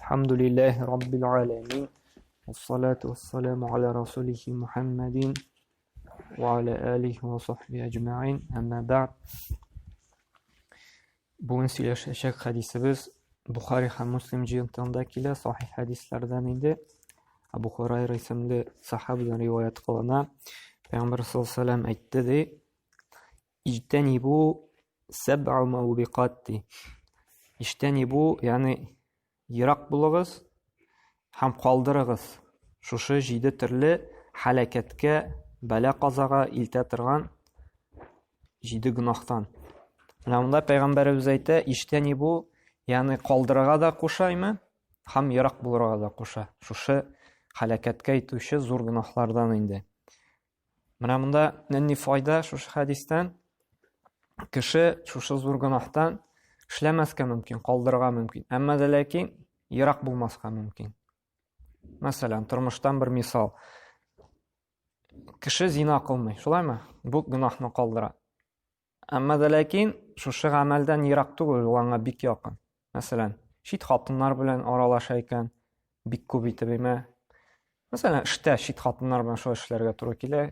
Әлхәмдүлилләһи раббил аләмин. Вассалату вассаламу аля расулихи Мухаммадин ва аля алихи ва сахби әҗмәин. Әмма бәгъд. Бүген сөйләшәчәк хәдисебез Бухари һәм Муслим җыентыгында килә, сахих хәдисләрдән инде. Абу Хурайра исемле сахабадан риваять кылына. Пәйгамбәр саллаллаһу алейһи ва сәлләм әйтте ди: Иҗтәнибу сәб'а мубикат ди. Иҗтәнибу, ягъни ерак булыгыз һәм калдырыгыз шушы җиде төрле һәлакәткә, бәла-казага илтә торган җиде гөнаһтан. Менә монда пәйгамбәребез әйтә, иҗтәнибу, ягъни калдырырга да кушаймы һәм ерак булырга да куша. Шушы һәлакәткә итүче зур гөнаһлардан инде. Менә монда нинди файда шушы хәдистән? Кеше шушы зур гөнаһтан эшләмәскә мөмкин, калдырырга мөмкин. Әмма дә ләкин ерак булмаска мөмкин. Мәсәлән, тормыштан бер мисал. Кеше зина кылмый, шулаймы? Бу гөнаһны калдыра. Әмма дә ләкин шушы гамәлдән ерак түгел, ул аңа бик якын. Мәсәлән, чит хатыннар белән аралаша икән, бик күп итеп имә. Мәсәлән, эштә чит хатыннар белән шулай эшләргә туры килә.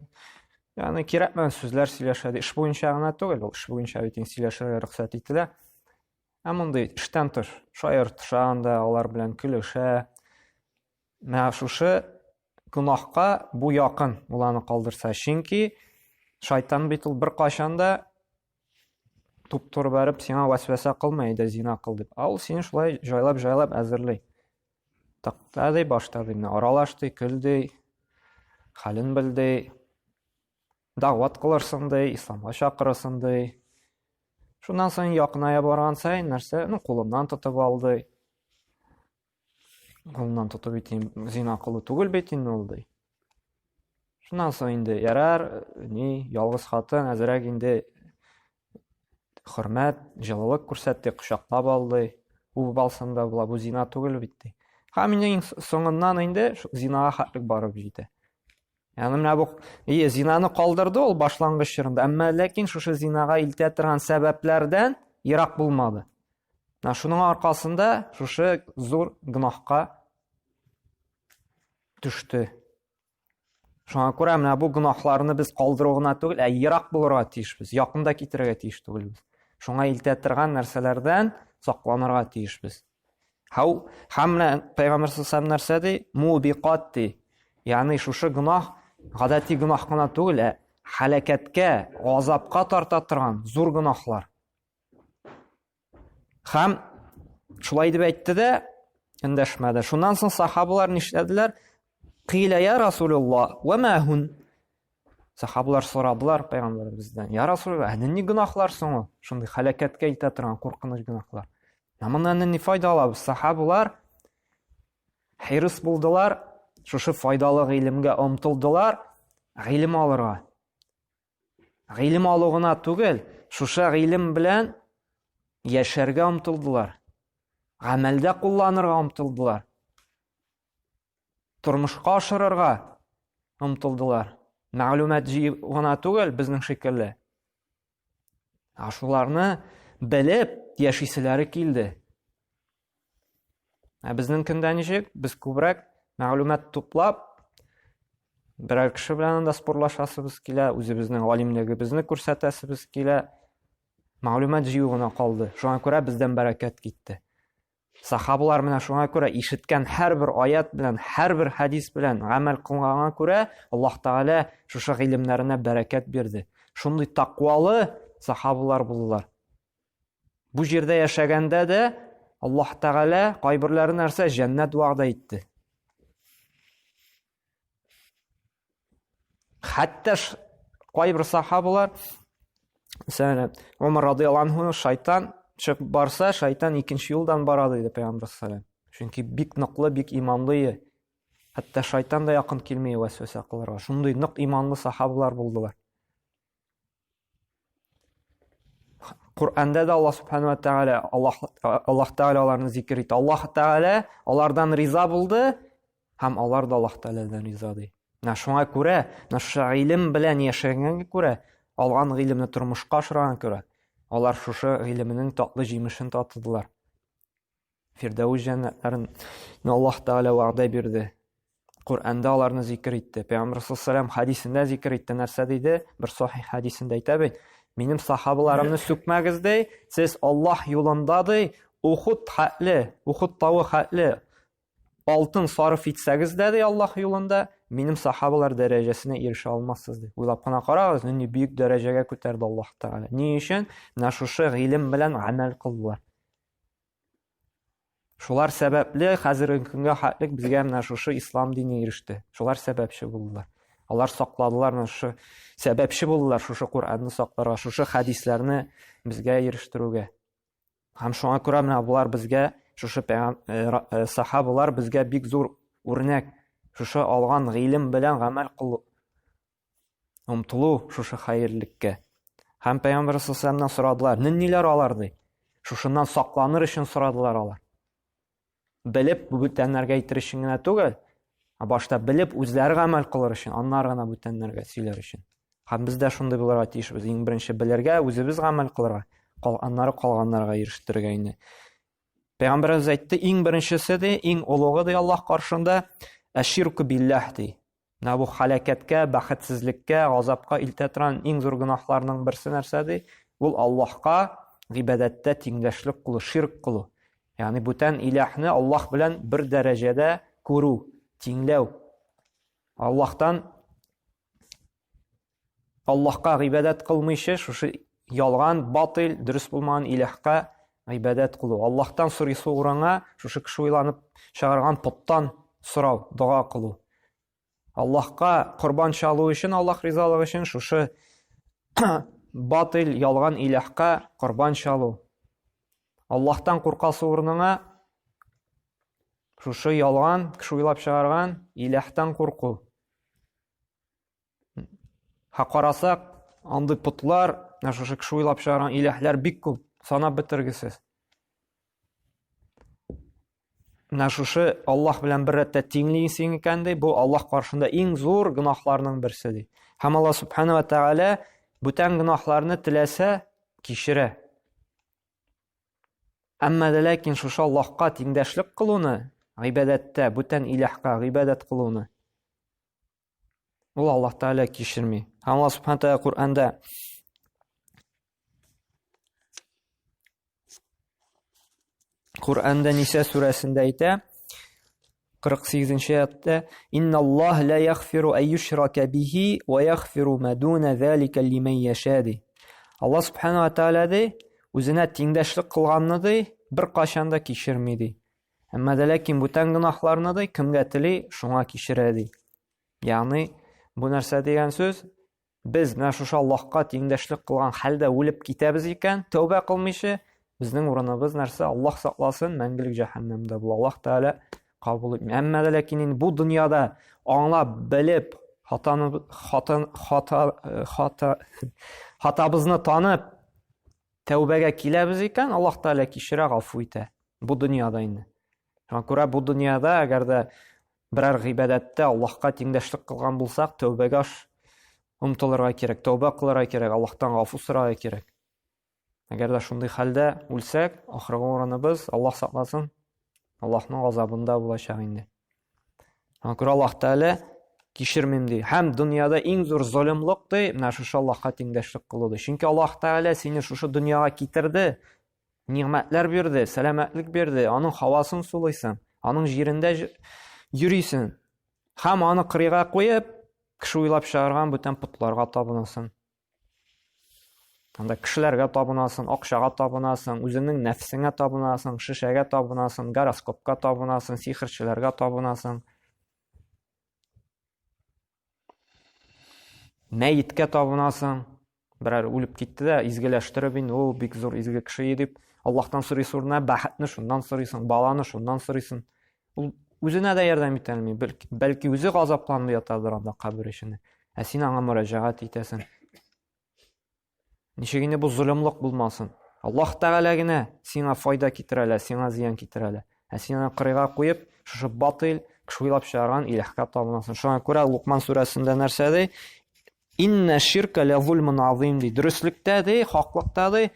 Ягъни кирәкмәгән сүзләр сөйләшә. Эш буенча гына түгел, ул эш буенча бит инде сөйләшергә рөхсәт ителә. Ә мондый эштән тыш шаяртыша анда, алар белән көлешә. Менә шушы гөнаһка бу якын ул аны калдырса. Чөнки шайтан бит ул беркайчан да туп-туры бәреп сиңа вәсвәсә кылмый, әйдә зина кыл дип. Ә ул сине шулай җайлап-җайлап әзерли. Такта ди, башта ди, аралаш ди, көл ди, хәлен бел ди, дәгъват кылырсың ди, исламга чакырырсың ди. Шуннан соң якыная барган саен нәрсә, ну, кулыннан тотып алды. Кулыннан тотып бит зина кылу түгел бит инде ул ди. Шуннан соң инде ярар, ни, ялгыз хатын әзрәк инде хөрмәт, җылылык күрсәтте, кочаклап алды. Үбеп алсын да була, бу зина түгел бит ди. Һәм инде иң соңыннан инде зинага хәтлек барып җитә. Ягъни менә бу и зинаны калдырды ул башлангыч чорында, әмма ләкин шушы зинага илтә торган сәбәпләрдән ерак булмады. Менә шуның аркасында шушы зур гөнаһка төште. Шуңа күрә менә бу гөнаһларны без калдыру гына түгел, ә ерак булырга тиешбез, якын да китерергә тиеш түгелбез. Шуңа илтә торган нәрсәләрдән сакланырга тиешбез. Һәм һәм менә Пәйгамбәр саллаллаху нәрсә ди? Мубикат ди. Ягъни шушы гөнаһ гадәти гөнаһ кына түгел, ә һәлакәткә, газапка тарта торган зур гөнаһлар. Һәм шулай дип әйтте дә, эндәшмәде. Шуннан соң сахабалар нишләделәр? Кыйлә я Расулулла, ва ма хун? Сахабалар сорадылар пәйгамбәребездән. Я Расулулла, ә нинди гөнаһлар соң ул? Шундый һәлакәткә илтә торган куркыныч гөнаһлар. Ә моннан нинди файда алабыз? Сахабалар хирыс булдылар, шушы файдалы гыйлемгә омтылдылар, гыйлем алырга. Гыйлем алу гына түгел, шушы гыйлем белән яшәргә омтылдылар. Гамәлдә кулланырга омтылдылар. Тормышка ашырырга омтылдылар. Мәгълүмат җыю гына түгел, безнең шикелле. Ә шуларны белеп яшиселәре килде. Ә безнең көндә ничек? Без күбрәк мәгълүмат туплап, берәр кеше белән анда спорлашасыбыз килә, үзебезнең галимлегебезне күрсәтәсебез килә. Мәгълүмат җыю гына калды. Шуңа күрә бездән бәрәкәт китте. Сахабалар менә шуңа күрә ишеткән һәрбер аят белән, һәрбер хәдис белән гамәл кылганга күрә Аллаһ Тәгалә шушы гыйлемнәренә бәрәкәт бирде. Шундый таквалы сахабалар булдылар. Бу җирдә яшәгәндә дә Аллаһ Тәгалә кайберләре нәрсә җәннәт вәгъдә итте. Хәтта кайбер сахабалар, мәсәлән, Умар радияллаһу анһуны шайтан чыгып барса, шайтан икенче юлдан бара диде пәйгамбәр саллаллаху Чөнки бик ныклы, бик иманлы. Хәтта шайтан да якын килми вәсвәсә кылырга. Шундый нык иманлы сахабалар булдылар. Коръәндә дә Аллаһ субхана ва тәгалә Аллаһ Аллаһ Тәгалә аларны зикер итә. Аллаһ Тәгалә алардан риза булды һәм алар да Аллаһ Тәгаләдән риза ди. Менә шуңа күрә, менә шушы гыйлем белән яшәгәнгә күрә, алган гыйлемне тормышка ашырганга күрә, алар шушы гыйлеменең татлы җимешен татыдылар. Фирдәүс җәннәтләрен. Аллаһ Тәгалә вәгъдә бирде. Коръәндә аларны зикер итте. Пәйгамбер саллаллаху хадисендә зикер итте. Нәрсә диде? Бер сахих хадисендә әйтә бит. Минем сахабаларымны сүкмәгез ди. Сез Аллаһ юлында ди, Ухуд хәтле, Ухуд тавы хәтле алтын сарыф итсәгез дә ди Аллаһ юлында, минем сахабалар дәрәҗәсенә ирешә алмассыз ди. Уйлап кына карагыз, нинди бөек дәрәҗәгә күтәрде Аллаһ Тәгалә. Ни өчен? Менә шушы гыйлем белән гамәл кылдылар. Шулар сәбәпле хәзерге көнгә хәтлек безгә менә шушы ислам дине иреште. Шулар сәбәпче булдылар. Алар сакладылар менә шушы сәбәпче булдылар шушы Коръәнне сакларга, шушы хәдисләрне безгә ирештерүгә. Һәм шуңа күрә менә болар безгә шушы э, э, сахабалар безгә бик зур үрнәк. Шушы алган гыйлем белән гамәл кылу омтылу шушы хәерлеккә. Һәм Пәйгамбәр саллаллаху сорадылар, нинниләр алар ди. Шушыннан сакланыр өчен сорадылар алар. Белеп бүтәннәргә әйтер өчен генә түгел, ә башта белеп үзләре гамәл кылыр өчен, аннары гына бүтәннәргә сөйләр өчен. Һәм без дә шундый булырга тиешбез. Иң беренче белергә, үзебез гамәл кылырга, аннары калганнарга ирештерергә инде. Пәйгамбәребез әйтте, иң беренчесе ди, иң олугы ди Аллаһ каршында, әширку билләһ ди. Менә бу халәкәткә, бәхетсезлеккә, газапка илтә торган иң зур гөнаһларның берсе нәрсә ди? Ул Аллаһка гыйбадәттә тиңдәшлек кылу, ширк кылу. Ягъни бүтән илаһны Аллаһ белән бер дәрәҗәдә күрү, тиңләү. Аллаһтан Аллаһка гыйбадәт кылмыйча, шушы ялган, батил, дөрес булмаган илаһка гыйбадәт кылу. Аллаһтан сорыйсы урынга шушы кеше уйланып чыгарган поттан сорау, дога кылу. Аллаһка корбан чалу өчен, Аллаһ ризалыгы өчен шушы батил, ялган илаһка корбан чалу. Аллаһтан куркасы урыныңа шушы ялган, кеше уйлап чыгарган илаһтан курку. Ха карасак, андый потлар, менә шушы кеше уйлап чыгарган иләһләр бик күп, санап бетергесез. Менә шушы Аллаһ белән бер рәттә тиңлисең икән ди, бу Аллаһ каршында иң зур гөнаһларның берсе ди. Һәм Аллаһ субхана ва тәгалә бүтән гөнаһларны теләсә кичерә. Әмма дә ләкин шушы Аллаһка тиңдәшлек кылуны, гыйбадәттә бүтән иләһкә гыйбадәт кылуны Ул Аллаһ Тәгалә кичерми. Һәм Аллаһ Субхана Тәгалә Коръәндә Коръәндә Ниса сүрәсендә әйтә, 48-нче аятта, «Инналлаһ ла ягфиру ай юшрака бихи ва ягфиру ма дуна залика лиман яша» ди. Аллаһ Субхана ва Тәгалә ди, үзенә тиңдәшлек кылганны ди, беркайчан да кичерми ди. Әмма дә ләкин бүтән гөнаһларны ди, кемгә тели, шуңа кичерә ди. Ягъни, бу нәрсә дигән сүз? Без менә шушы Аллаһка тиңдәшлек кылган хәлдә үлеп китәбез икән, тәүбә кылмыйча, безнең урыныбыз нәрсә? Аллаһ сакласын, мәңгелек җәһәннәмдә була. Аллаһ Тәгалә кабул итми. Әмма дә ләкин инде бу дөньяда аңлап, белеп, хатаны хатын хата хата хатабызны танып, тәүбәгә киләбез икән, Аллаһ Тәгалә кичерә, гафу итә. Бу дөньяда инде. Шуңа күрә бу дөньяда әгәр дә берәр гыйбадәттә Аллаһка тиңдәшлек кылган булсак, тәүбәгә омтылырга кирәк, тәүбә кылырга кирәк, Аллаһтан гафу сорарга кирәк. Әгәр дә шундый хәлдә үлсәк, ахыргы урыныбыз, Аллаһ сакласын, Аллаһның газабында булачак инде. Шуңа күрә Аллаһ Тәгалә кичермим ди. Һәм дөньяда иң зур золымлык ди, менә шушы Аллаһка тиңдәшлек кылу ди. Чөнки Аллаһ Тәгалә сине шушы дөньяга китерде, нигъмәтләр бирде, сәламәтлек бирде, аның һавасын сулыйсың, аның җирендә йөрисең. Һәм аны кырыйга куеп, кеше уйлап чыгарган бүтән потларга табынасың. Анда кешеләргә табынасың, акчага табынасың, үзеңнең нәфсеңә табынасың, шешәгә табынасың, гороскопка табынасың, сихерчеләргә табынасың. Мәеткә табынасың. Берәр үлеп китте дә, изгеләштереп инде, ул бик зур изге кеше дип, Аллаһтан сорыйсың урынына бәхетне шуннан сорыйсың, баланы шуннан сорыйсың. Ул үзенә дә ярдәм итә алмый, бәлки үзе газапланып ятадыр анда кабер эчендә. Ә син аңа мөрәҗәгать итәсең. Ничек инде бу золымлык булмасын? Аллаһ Тәгалә генә сиңа файда китерә ала, сиңа зыян китерә ала. Ә син аны кырыйга куеп, шушы батыйл, кеше уйлап чыгарган иләһкә табынасың. Шуңа күрә Лукман сүрәсендә нәрсә ди? Инна ширка ля зульмун азим ди. Дөреслектә ди, хаклыкта ди,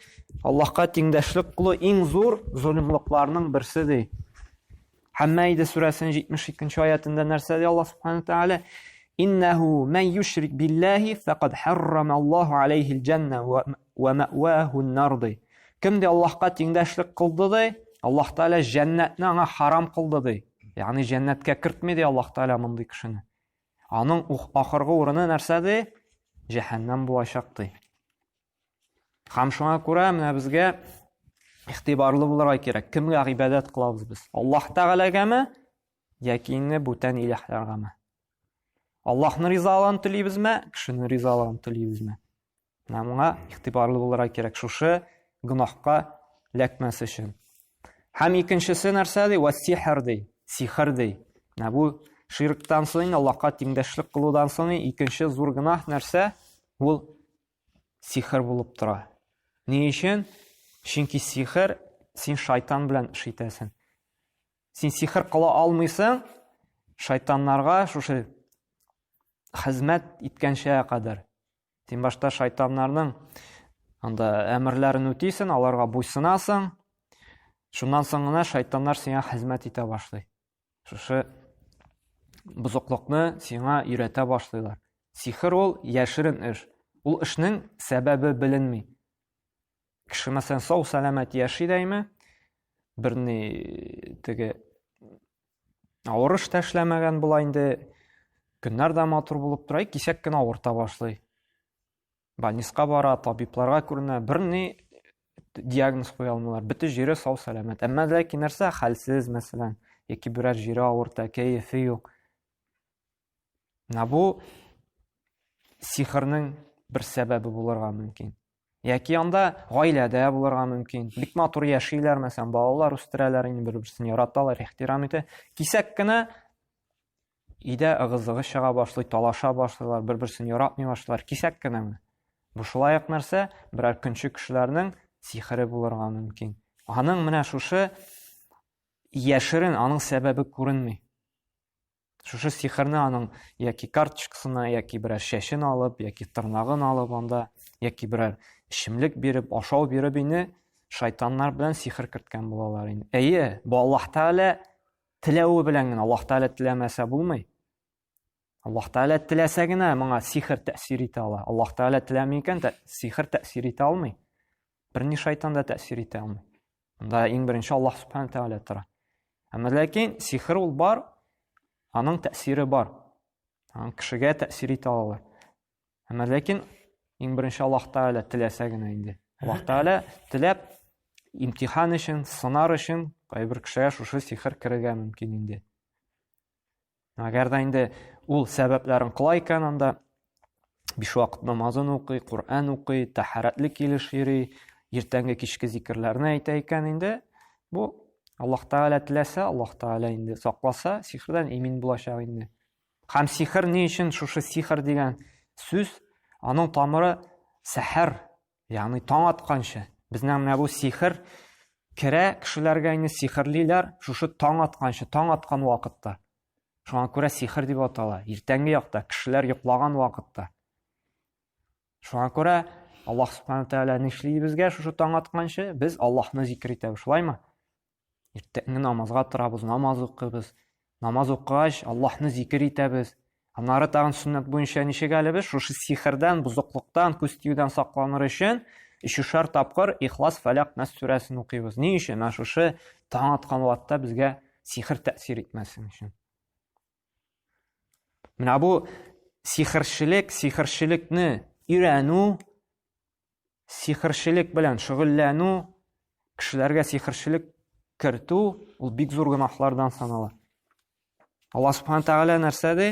Аллаһка тиңдәшлек кылу иң зур золымлыкларның берсе ди. Һәм Мәиде сүрәсенең 72 аятында нәрсә ди Аллаһ субхана тәгалә? Иннәһу ман юшрик биллаһи факад харрама Аллаһу алейхил җанна ва мәваху нар ди. Кем ди Аллаһка тиңдәшлек кылды ди, Аллаһ Тәгалә җәннәтне аңа харам кылды ди. Ягъни җәннәткә кертми ди Аллаһ Тәгалә мондый кешене. Аның ахыргы урыны нәрсә ди? Җәһәннәм булачак ди. Һәм шуңа күрә менә безгә игътибарлы булырга кирәк. Кемгә гыйбадәт кылабыз без? Аллаһ Тәгаләгәме яки инде бүтән иләһләргәме? Аллаһның ризалыгын телибезме, кешенең ризалыгын телибезме? Менә моңа игътибарлы булырга кирәк шушы гөнаһка эләкмәс өчен. Һәм икенчесе нәрсә ди? Вассихр ди. Сихер ди. Менә бу ширктан соң, Аллаһка тиңдәшлек кылудан соң икенче зур гөнаһ нәрсә? Ул сихер булып тора. Ни өчен? Чөнки сихер син шайтан белән эш итәсең. Син сихер кыла алмыйсың, шайтаннарга шушы хезмәт иткәнчә кадәр. Син башта шайтаннарның анда әмерләрен үтисең, аларга буйсынасың. Шуннан соң гына шайтаннар сиңа хезмәт итә башлый. Шушы бозыклыкны сиңа өйрәтә башлыйлар. Сихер ул яшерен эш. Ул эшнең сәбәбе беленми. Кеше мәсәлән сау сәламәт яши дәйме, берни теге авыр эш тә эшләмәгән була инде, көннәр дә матур булып тора, кисәк кенә авырта башлый. Больниска бара, табибларга күренә, берни диагноз куя алмыйлар. Бөтен җире сау сәламәт. Әмма ләкин нәрсә хәлсез, мәсәлән, яки берәр җире авырта, кәефе юк. Менә бу сихернең бер сәбәбе булырга мөмкин. Яки анда гаиләдә булырга мөмкин. Бик матур яшиләр, мәсәлән, балалар үстерәләр, инде бер-берсен яраталар, ихтирам итә. Кисәк кенә Өйдә ыгы-зыгы чыга башлый, талаша башлыйлар, бер-берсен яратмый башлыйлар. Кисәк кенә менә. Бу шулай ук нәрсә, берәр көнче кешеләрнең сихере булырга мөмкин. Аның менә шушы яшерен, аның сәбәбе күренми. Шушы сихерне аның яки карточкасына, яки берәр чәчен алып, яки тырнагын алып анда, яки берәр эчемлек биреп, ашау биреп инде шайтаннар белән сихер керткән булалар инде. Әйе, бу Аллаһ Тәгалә теләве белән генә Аллаһ Тәгалә теләмәсә булмый. Аллаһ Тәгалә теләсә генә моңа сихер тәэсир итә ала. Аллаһ Тәгалә теләми икән, сихер тәэсир итә алмый. Берни шайтан да тәэсир итә алмый. Монда иң беренче Аллаһ Субхану Тәгалә тора. Әмма ләкин сихер ул бар, аның тәэсире бар. Аның кешегә тәэсир итә алалар. Әмма ләкин иң беренче Аллаһ Тәгалә теләсә генә инде. Аллаһ Тәгалә теләп имтихан өчен, сынар өчен кайбер кешегә шушы сихер керергә мөмкин инде. Әгәр дә инде ул сәбәпләрен кыла икән анда, биш вакыт намазын укый, Коръән укый, тәһарәтле килеш йөри, иртәнге кичке зикерләрне әйтә икән инде, бу Аллаһ Тәгалә теләсә, Аллаһ Тәгалә инде сакласа, сихердән имин булачак инде. Һәм сихер ни өчен шушы сихер дигән сүз, аның тамыры сәхәр, ягъни таң атканчы. Безнең менә бу сихер керә кешеләргә инде сихерлиләр шушы таң атканчы, таң аткан вакытта. Шуңа күрә сихер дип атала. Иртәнге якта, кешеләр йоклаган вакытта. Шуңа күрә Аллаһ Субхану Тәгалә нишли безгә шушы таң атканчы? Без Аллаһны зикер итәбез, шулаймы? Иртәнге намазга торабыз, намаз укыйбыз. Намаз укыгач, Аллаһны зикер итәбез. Аннары тагын сөннәт буенча ничек әле без шушы сихердән, бозыклыктан, күз тиюдән сакланыр өчен өчешәр тапкыр Ихлас, Фәләк, Нас сүрәсен укыйбыз. Ни өчен? Менә шушы таң аткан вакытта безгә сихер тәэсир итмәсен өчен. Менә бу сихерчелек, сихерчелекне өйрәнү сихерчелек белән шөгыльләнү, кешеләргә сихерчелек кертү ул бик зур гөнаһлардан санала. Аллаһ субхана тәгалә нәрсә ди?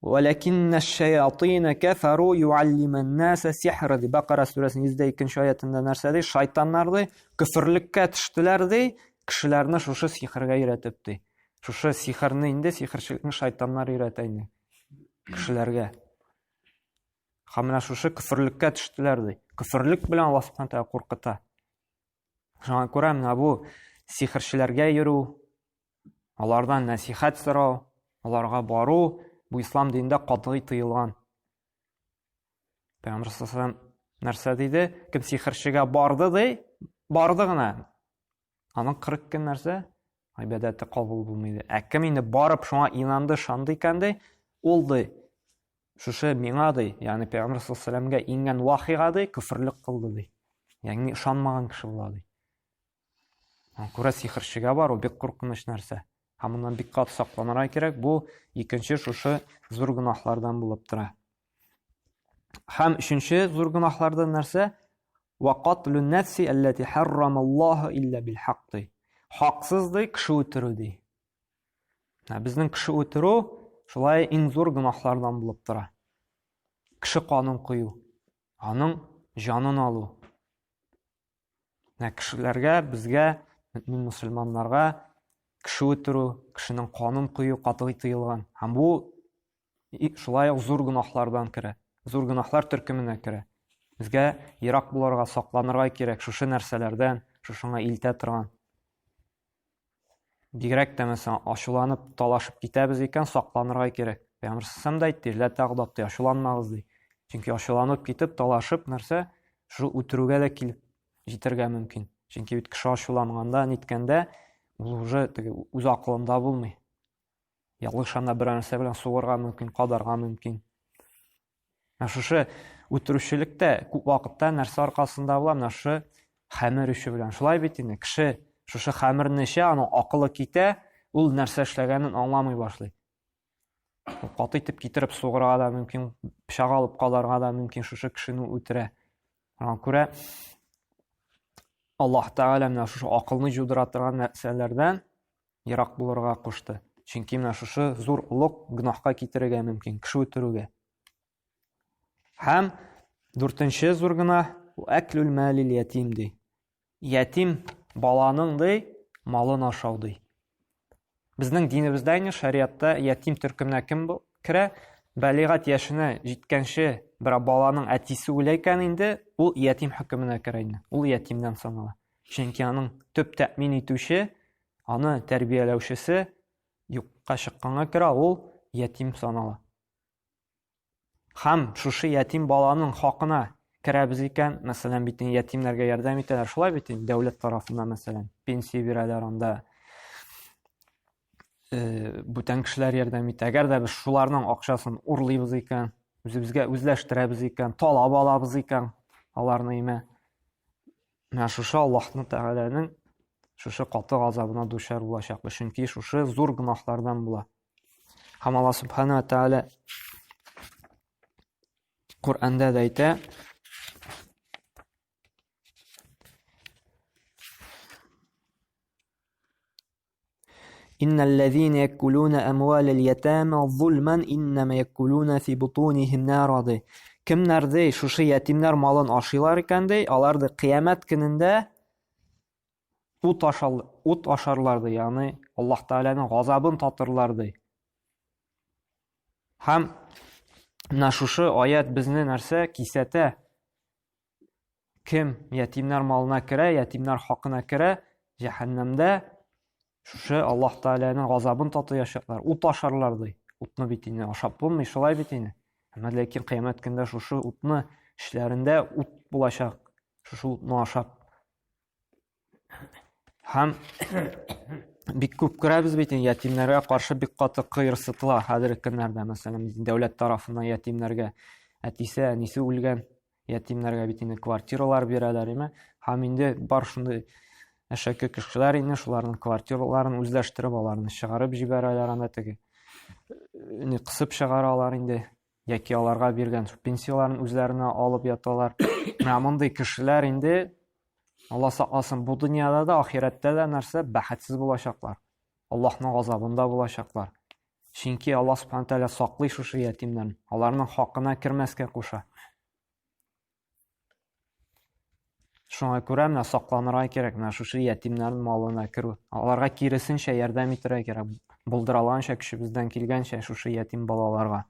Вәләкиннә шаятина кафару юаллиман наса сихра ди. Бакара сүрәсенең 102 аятында нәрсә ди? Шайтаннар ди, көферлеккә төштеләр ди, кешеләрне шушы сихергә өйрәтеп ди. Шушы сихерне инде сихерчелекне шайтаннар өйрәтә инде кешеләргә. Һәм менә шушы көферлеккә төштеләр ди. Көферлек белән Аллаһ Субхану тәгалә куркыта. Шуңа күрә менә бу сихерчеләргә йөрү, алардан нәсихәт сорау, аларга бару бу ислам динендә катгый тыелган. Пәйгамбер саллаллаху нәрсә диде? Кем сихерчегә барды ди, барды гына. Аның 40 көн нәрсә? Гыйбадәте кабул булмый ди. Ә кем инде барып шуңа инанды, ышанды икән ди, ул ди, шушы миңа ди, ягъни Пәйгамбер саллаллаһу алейһи вәсәлләмгә иңгән вахига ди, көферлек кылды ди. Ягъни ышанмаган кеше була ди. Аңа күрә сихерчегә бару бик куркыныч нәрсә. Һәм моннан бик каты сакланырга кирәк. Бу икенче шушы зур гөнаһлардан булып тора. Һәм өченче зур гөнаһлардан нәрсә? Ва катлу нафси аллати харрамаллаһу илля бил хак ди. Хаксыз ди кеше үтерү ди. Ә безнең кеше үтерү шулай иң зур гөнаһлардан булып тора. Кеше канын кою, аның җанын алу. Ә кешеләргә, безгә, мөмин мөселманнарга кеше үтерү, кешенең канын кою катгый тыелган. Һәм бу шулай ук зур гөнаһлардан керә. Зур гөнаһлар төркеменә керә. Безгә ерак булырга, сакланырга кирәк шушы нәрсәләрдән, шушыңа илтә торган. Бигрәк тә мәсәлән, ачуланып, талашып китәбез икән, сакланырга кирәк. Пәйгамбәр саллаллаһу да әйтте, лә тәгъдаб ди, ачуланмагыз ди. Чөнки ачуланып китеп, талашып нәрсә, шул үтерүгә дә килеп җитәргә мөмкин. Чөнки бит кеше ачуланганда, ниткәндә, ул уже теге үз акылында булмый. Ялгыш анда берәр нәрсә белән сугарга мөмкин, кадарга мөмкин. Менә шушы үтерүчелек тә күп вакытта нәрсә аркасында була? Менә шушы хәмер эчү белән. Шулай бит инде, кеше шушы хәмерне эчә, аның акылы китә, ул нәрсә эшләгәнен аңламый башлый. Ул каты итеп китереп сугырга да мөмкин, пычак алып каларга да мөмкин, шушы кешене үтерә. Шуңа күрә Аллаһ Тәгалә менә шушы акылны җудыра торган нәрсәләрдән ерак булырга кушты. Чөнки менә шушы зур олуг гөнаһка китерергә мөмкин, кеше үтерүгә. Һәм дүртенче зур гөнаһ әклүл мәлил ятим ди. Ятим баланың ди малын ашау ди. Безнең динебездә инде шариатта ятим төркеменә кем керә? Балигать яшенә җиткәнче бер баланың әтисе үлә икән инде, ул ятим хөкеменә керә инде. Ул ятимнән санала. Чөнки аның төп тәэмин итүче, аны тәрбияләүчесе юкка чыкканга күрә ул ятим санала. Һәм шушы ятим баланың хакына керәбез икән, мәсәлән, бит ятимнәргә ярдәм итәләр, шулай бит инде дәүләт тарафыннан, мәсәлән, пенсия бирәләр анда, э, бүтән кешеләр ярдәм итә. Әгәр дә без шуларның акчасын урлыйбыз икән, үзебезгә үзләштерәбез икән, талап алабыз икән, аларны имә, Менә шушы Аллаһны Тәгаләнең шушы каты газабына дучар булачакбыз, чөнки шушы зур гөнаһлардан була. Һәм Аллаһ Субхана ва Тәгалә Коръәндә дә әйтә, Иннәлләзина якулуна әмваләл ятама зулман иннама якулуна фи бутунихим нара ди. Кемнәр ди шушы ятимнәр малын ашыйлар икән ди, алар ди кыямәт көнендә ут ашал, ут ашарлар ди, ягъни Аллаһ Тәгаләнең газабын татырлар ди. Һәм менә шушы аят безне нәрсә кисәтә? Кем ятимнәр малына керә, ятимнәр хакына керә, җәһәннәмдә шушы Аллаһ Тәгаләнең газабын татыячаклар, ут ашарлар ди. Утны бит инде ашап булмый, шулай бит инде. Әмма ләкин кыямәт көндә шушы утны эшләрендә ут булачак. Шушы утны ашап. Һәм бик күп күрәбез бит инде ятимнәргә каршы бик каты кыерсытыла хәзерге көннәрдә, мәсәлән, дәүләт тарафыннан ятимнәргә әтисе, әнисе үлгән ятимнәргә бит инде квартиралар бирәләр, име? Һәм инде бар шундый әшәке кешеләр инде шуларның квартираларын үзләштереп, аларны чыгарып җибәрәләр анда теге. Не кысып чыгаралар инде яки аларга биргән пенсияләрен үзләренә алып яталар. Менә мондый кешеләр инде Алла сакласын, бу дөньяда да, ахирәттә дә нәрсә бәхетсез булачаклар. Аллаһның газабында булачаклар. Чөнки Аллаһ Субхану тәгалә саклый шушы ятимнәрне. Аларның хакына кермәскә куша. Шуңа күрә менә сакланырга кирәк, менә шушы ятимнәрнең малына керү. Аларга киресенчә ярдәм итәргә кирәк. Булдыра алганча, көчебездән килгәнчә шушы ятим балаларга.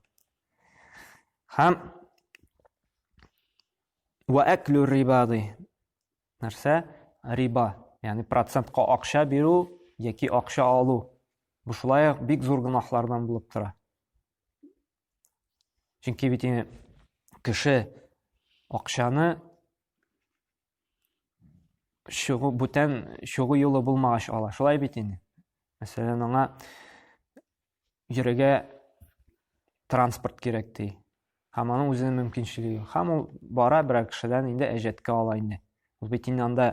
Һәм Вә әклү риба ди. Нәрсә? Риба. Ягъни процентка акча бирү яки акча алу. Бу шулай ук бик зур гөнаһлардан булып тора. Чөнки бит инде кеше акчаны чыгу бүтән чыгу юлы булмагач ала. Шулай бит инде. Мәсәлән, аңа йөрергә транспорт кирәк ди. Һәм аның үзенең мөмкинчелеге юк. Һәм ул бара берәр кешедән инде әҗәткә ала инде. Ул бит инде анда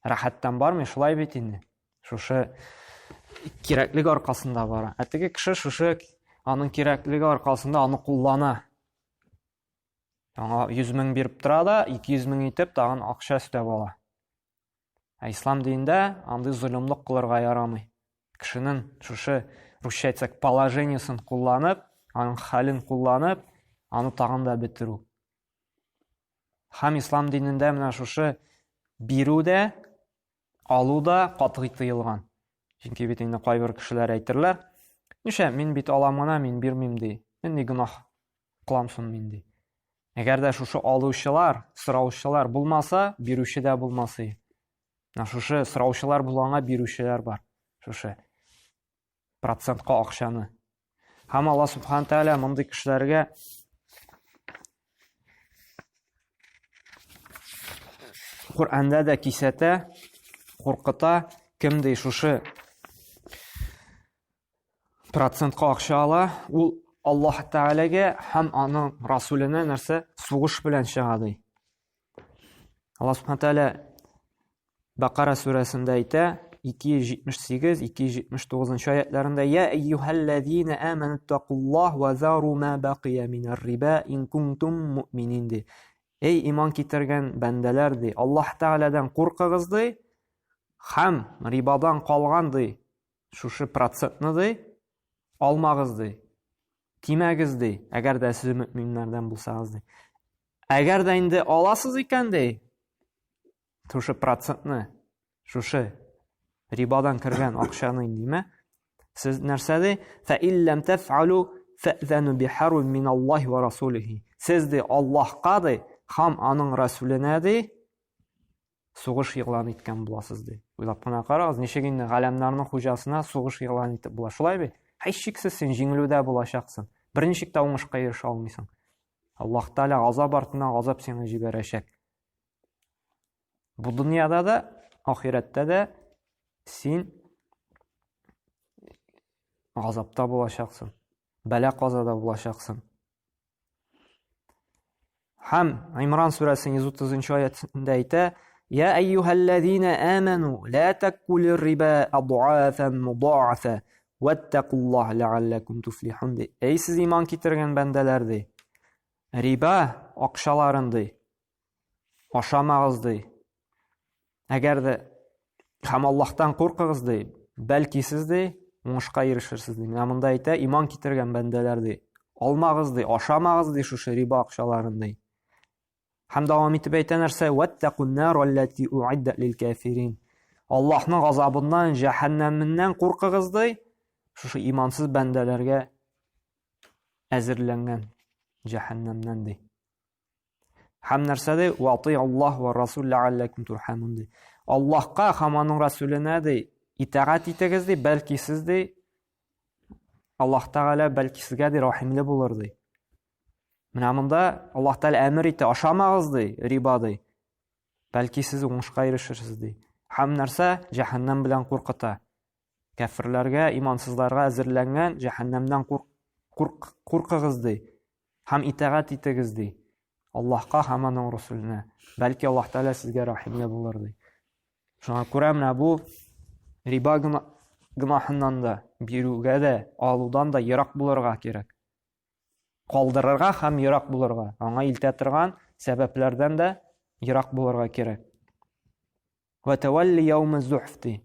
рәхәттән бармый, шулай бит инде. Шушы кирәклек аркасында бара. Ә теге кеше шушы аның кирәклеге аркасында аны куллана. Аңа 100 мең биреп тора да, 200 мең итеп тагын акча өстәп ала. Ә ислам динендә андый золымлык кылырга ярамый. Кешенең шушы, русча әйтсәк, положениесен кулланып, аның хәлен кулланып, аны тагын да бетерү. Һәм ислам динендә менә шушы бирү дә, алу да катгый тыелган. Чөнки бит инде кайбер кешеләр әйтерләр, нишләп мин бит алам гына, мин бирмим ди. Нинди гөнаһ кылам соң мин ди. Әгәр дә шушы алучылар, сораучылар булмаса, бирүче дә булмас иде. Менә шушы сораучылар булганга бирүчеләр бар. Шушы процентка акчаны. Һәм Алла субхана тәгалә мондый кешеләргә Коръәндә дә кисәтә, куркыта, кем ди шушы процентка акча ала, ул Аллаһ Тәгаләгә һәм аның Расуленә нәрсә сугыш белән чыга ди. Аллаһ Субхана Тәгалә Бакара сүрәсендә әйтә, 278, 279 аятларында Я әйюһәлләзина аману тақуллаһ ва зару ма бақия минар риба ин кунтум муъминин ди. Эй иман китергән бәндәләр ди, Аллаһ Тәгаләдән куркыгыз ди, һәм рибадан калган ди, шушы процентны ди, алмагыз ди, тимәгез ди, әгәр дә сез мөминнәрдән булсагыз ди. Әгәр дә инде аласыз икән ди, шушы процентны, шушы рибадан кергән акчаны индиме, сез нәрсә ди? Фа иллам тафалу фәзану бихарб мин Аллаһи ва расулихи. Сез ди Аллаһка ди һәм аның расуленә ди сугыш игълан иткән буласыз ди. Уйлап кына карагыз, ничек инде галәмнәрнең хуҗасына сугыш игълан итеп була. Шулай бит? Һичшиксез син җиңелүдә булачаксың. Берничек тә уңышка ирешә алмыйсың. Аллаһ Тәгалә газап артыннан газап сиңа җибәрәчәк. Бу дөньяда да, ахирәттә дә син газапта булачаксың. Бәла-казада булачаксың. Һәм Имран сүрәсенең 130 аятында әйтә: "Я әйюһәлләзина аману, ла такулыр риба адуафан мудаафа, ваттакуллаһ ләалләкум туфлихун" ди. Эй сез иман китергән бәндәләр ди. Риба акчаларын ди. Ашамагыз ди. Әгәр дә һәм Аллаһтан куркыгыз ди, бәлки сез ди уңышка ирешерсез ди. Менә монда әйтә, иман китергән бәндәләр ди. Алмагыз ди, ашамагыз ди шушы риба акчаларын ди. Һәм дәвам итеп әйтә нәрсә? Ваттакун нар аллати уиддат лил кафирин. Аллаһның газабыннан, җәһәннәменнән куркыгыз ди. Шушы имансыз бәндәләргә әзерләнгән җәһәннәмнән ди. Һәм нәрсә ди? Вати Аллаһ ва Расул ләалләкум турхамун ди. Аллаһка һәм аның Расуленә ди, итагать итегез ди, бәлки сез ди, Аллаһ Тәгалә бәлки сезгә ди рәхимле булыр ди. Менә монда Аллаһ Тәгалә әмер итә, ашамагыз ди, риба ди. Бәлки сез уңышка ирешерсез ди. Һәм нәрсә? Җәһәннәм белән куркыта. Кәферләргә, имансызларга әзерләнгән җәһәннәмнән курк, курк, куркыгыз ди. Һәм итагать итегез ди. Аллаһка һәм аның Расуленә. Бәлки Аллаһ Тәгалә сезгә рәхимле булыр ди. Шуңа күрә менә бу риба гөнаһыннан да, бирүгә дә, алудан да ерак булырга кирәк. Калдырырга һәм ерак булырга, аңа илтә торган сәбәпләрдән дә ерак булырга кирәк. Вә тәвәлли яумы зухф ди.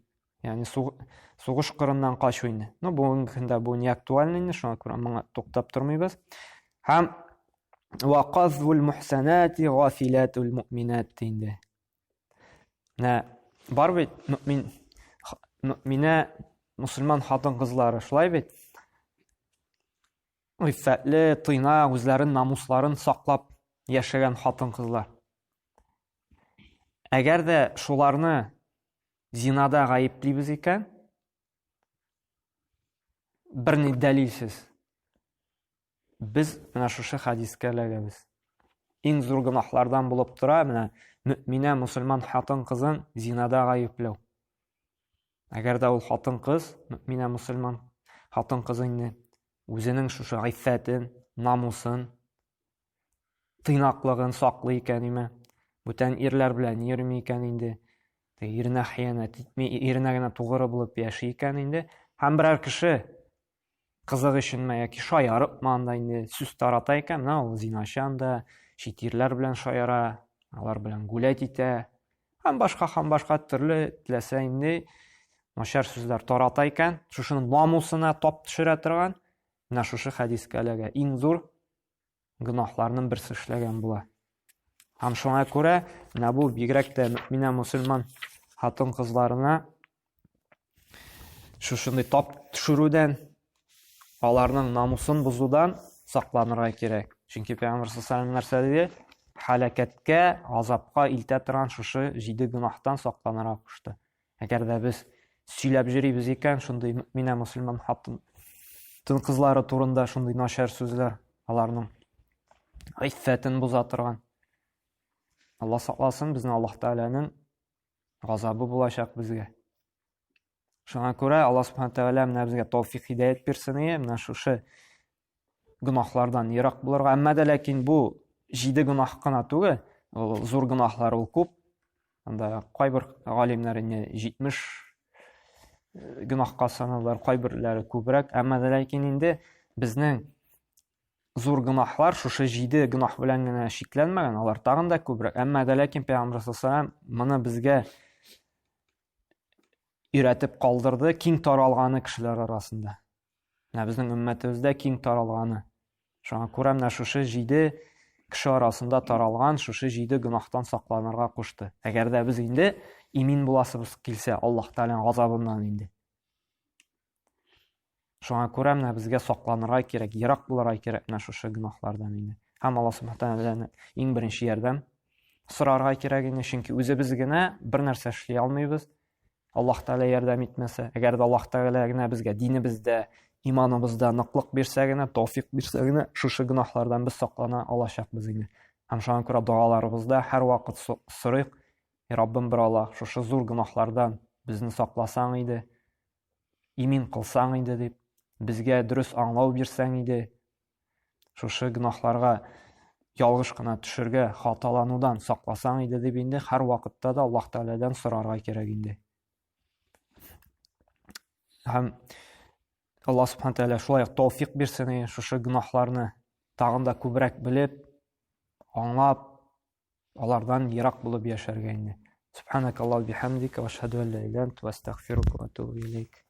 Ягъни сугыш кырыннан качу инде. Ну, бүгенге көндә бу не актуально инде, шуңа күрә моңа туктап тормыйбыз. Һәм ва казвул мухсанати гафилатул муъминат ди инде. Менә бар бит мөмин мөминә мусульман хатын-кызлары, шулай бит? Гыйффәтле, тыйнак, үзләрен намусларын саклап яшәгән хатын-кызлар. Әгәр дә шуларны зинада гаеплибез икән, берни дәлилсез, без менә шушы хәдискә эләгәбез. Иң зур гөнаһлардан булып тора менә мөминә мусульман хатын-кызын зинада гаепләү. Әгәр дә ул хатын-кыз, мөэминә мөселман хатын-кыз инде үзенең шушы гыйффәтен, намусын, тыйнаклыгын саклый икән име, бүтән ирләр белән йөрми икән инде, иренә хыянәт итми, иренә генә тугры булып яши икән инде, һәм берәр кеше кызык өченме яки шаярыпмы анда инде сүз тарата икән, менә ул зиначы анда, чит ирләр белән шаяра, алар белән гулять итә, һәм башка һәм башка төрле теләсә инде начар сүзләр тарата икән, шушының намусына тап төшерә торган, менә шушы хәдискә эләгә. Иң зур гөнаһларның берсе эшләгән була. Һәм шуңа күрә менә бу бигрәк тә мөэминә мөселман хатын-кызларына шушындый тап төшерүдән, аларның намусын бозудан сакланырга кирәк. Чөнки Пәйгамбәр саллаллаху нәрсә диде? Һәлакәткә, азапка илтә торган шушы җиде гөнаһтан сакланырга кушты. Әгәр дә без сөйләп йөрибез икән, шундый мөэминә мөселман хатын тын кызлары турында шундый начар сүзләр, аларның гыйффәтен боза торган. Алла сакласын, безне Аллаһ Тәгаләнең газабы булачак безгә. Шуңа күрә Алла Субхану Тәгалә менә безгә тауфик һидәят бирсен ие, менә шушы гөнаһлардан ерак булырга. Әмма дә ләкин бу җиде гөнаһ кына түгел, ул зур гөнаһлар ул күп. Анда кайбер галимнәр инде 70 э, гөнаһка саналар, кайберләре күбрәк. Әмма дә ләкин инде безнең зур гөнаһлар шушы җиде гөнаһ белән генә чикләнмәгән, алар тагын да күбрәк. Әмма дә ләкин Пәйгамбер саллаллаху моны безгә өйрәтеп калдырды, киң таралганы кешеләр арасында. Менә безнең өммәтебездә киң таралганы. Шуңа күрә менә шушы җиде кеше арасында таралган шушы җиде гөнаһтан сакланырга кушты. Әгәр дә без инде имин буласыбыз килсә, Аллаһ Тәгаләнең газабыннан инде. Шуңа күрә менә безгә сакланырга кирәк, ерак булырга кирәк менә шушы гөнаһлардан инде. Һәм Аллаһ Субхану Тәгаләдән иң беренче ярдәм сорарга кирәк инде, чөнки үзебез генә бер нәрсә эшли алмыйбыз. Аллаһ Тәгалә ярдәм итмәсә, әгәр дә Аллаһ Тәгалә генә безгә динебездә, иманыбызда ныклык бирсә генә, тауфик бирсә генә, шушы гөнаһлардан без саклана алачакбыз инде. Һәм шуңа күрә догаларыбызда һәрвакыт сорыйк, Раббым бер Аллаһ, шушы зур гөнаһлардан безне сакласаң иде, имин кылсаң иде дип, безгә дөрес аңлау бирсәң иде, шушы гөнаһларга ялгыш кына төшергә, хаталанудан сакласаң иде дип инде һәр вакытта да Аллаһ Тәгаләдән сорарга кирәк инде. Һәм Аллаһ Субхану Тәгалә шулай ук тауфик бирсен шушы гөнаһларны тагын да күбрәк белеп, аңлап, алардан ерак булып яшәргә инде. Субханакаллаху бихамдика ва ашһаду ан ла иляха илля анта ва астагфирука ва атубу илейк.